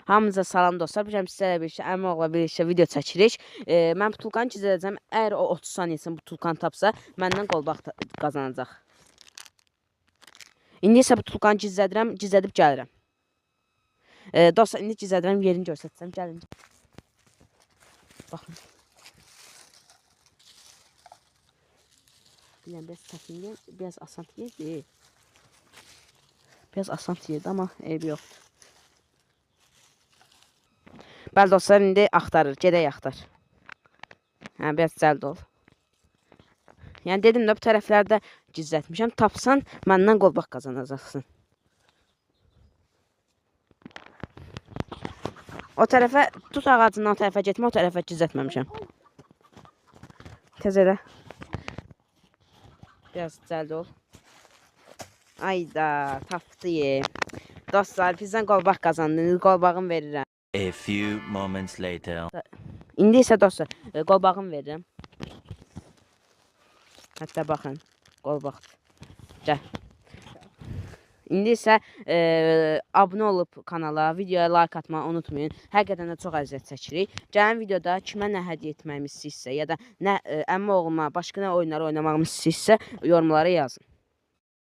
Hamınıza salam dostlar. Bu gün sizlərlə birlikdə əmioğla birlikdə video çəkirik. Mən butulkanı gizlədəcəm. Əgər o 30 saniyəsində butulkanı tapsa, məndən qolbaq qazanacaq. İndi isə butulkanı gizlədirəm, gizlədib gəlirəm. Dostlar, indi gizlədirəm, yerini göstərəcəm. Gəlin. Baxın. Bilirəm, biraz çətin yer, biraz asan yerdir. Biraz asan yerdir, amma eybi yoxdur. Bəli dostlar, indi axtarır. Gedək axtar. Hə, biraz cəld ol. Yəni dedim də bu tərəflərdə gizlətmişəm. Tapsan məndən qolbaq qazanacaqsın. O tərəfə tut ağacından o tərəfə getmə, o tərəfə gizlətməmişəm. Tez elə. Biraz cəld ol. Ayda, tapdı. Dostlar, bizdən qolbaq qazandınız. Qolbağımı verirəm. A few moments later. İndi isə dostlar, qolbağımı verirəm. Hətta baxın, qolbaqdır. Gəl. İndi isə abunə olub kanala, videoya like atmağı unutmayın. Həqiqətən də çox əziyyət çəkirik. Gələn videoda kimə nə hədiyyə etməyimi istəyirsə, ya da nə əmmi oğluma başqa nə oyunları oynamağımı istəyirsə, yorumlara yazın.